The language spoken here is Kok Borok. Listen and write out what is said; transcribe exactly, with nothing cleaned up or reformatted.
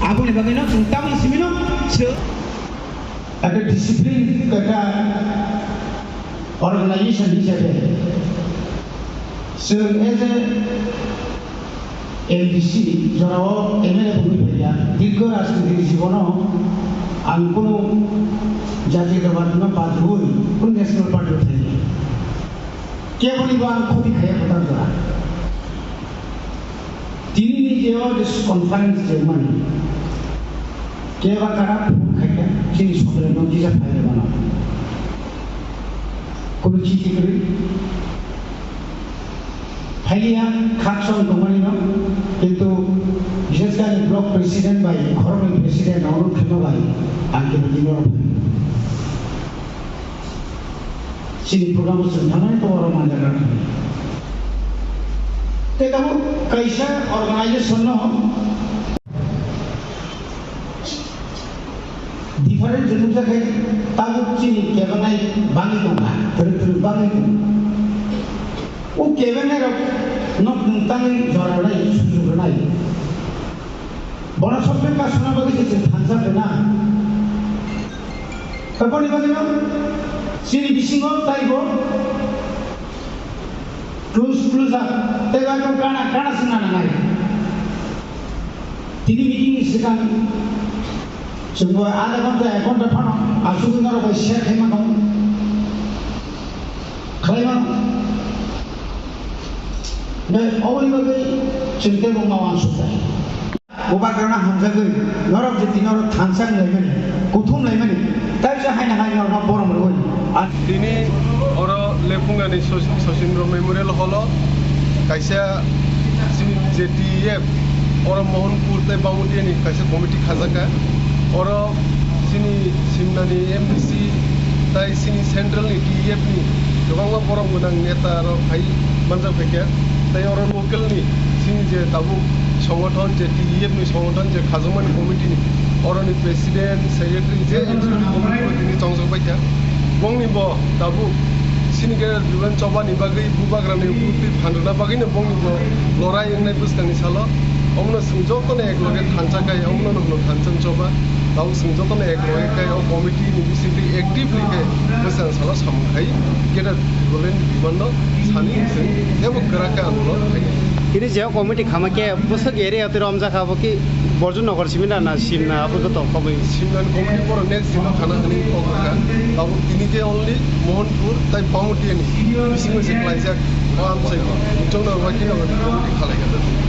Aboni bagwino chwng tamni simino chwng ekta discipline, ekta organization hisabe chwng as a M D C jorao M L A wngwi phaiya. Dirgho rajniti jibono ang kunu jatiyotabad no badwi kunu national party o thaiya. Keboni bo ang khoti khaiya kwtal jora. Tini ni je o je conference je mani, keba kara phone khaikha, chini songre no dija phai mano. Kunu chiti kwrwi. Phailiya khak song tongmani no, kintu bishes kari block president bai, khoroknwi president, Arun Khema bai, ang kebo dino rok. Chini program o chwng thangnani to oro manjak rok thani. Tei tabuk kaisa organization no different je nukjak khe tabuk chini kebenai bangwi tongkha, twrwk twrwk bangwi tong. O kebenai rok no tangwi jora rwnai, sujug rwnai. Bono sob khe kasuna bagwi se chwng thansa rwna. Aboni bagwino chini bisingo taibo close close up tei ba kok kana kana swnna nangnai. Tini meeting ni swkang chwngbo adha ghonta ek ghonta phano asugwi norok bai share khaima nang khlaima. Oboni bagwi chwng teibo ma uansukjak. Bubagrano hamjagwi norok je tini oro thansa wnglaimani, kuthum laimani, taisa haino hai norokno borom rwui. Tini oro Lephungani Sachin Memorial Hall o kaisa chini je T E F oro Mohanpur tei Bangutiani kaisa committee khajakha. Oro chini Simnani M D C tei chini central ni T E F ni kwbangma borom gwnang neta rok phai manjak phaikha. Tei oro local ni chini je tabuk songothon je T E F ni songothon je khajakmani committee ni oroni president, secretary je executive committee bai tini chongjak baikha. Bongni bo tabuk chini khe Dulan chobani bagwi bubagrani bwtwi phanrwna bagwino bongni bo lorai wngnai bwskangni salo. Omono chwng jotono ekloge thansa khai, omono nwngno thansa choba. Tabuk chwng jotono ekloge khai o committee ni bisingtwi actively khe bwskang salo samung khai. Greater Dulan ni demand no sani chwng teibo kwrak khe andolon khai. Tini je committee khama khe bwswk area twi romjak abo ki Borju Nagar simi na, na Simna abo joto kobwi? Simnani committee borok next dino khana hwnwi kok rwkha. Tabuk tini khe only Mohanpur tei Bangutiani bisingo se khlaijak o amchaini chwngno rwbaikhe committee khalaikha.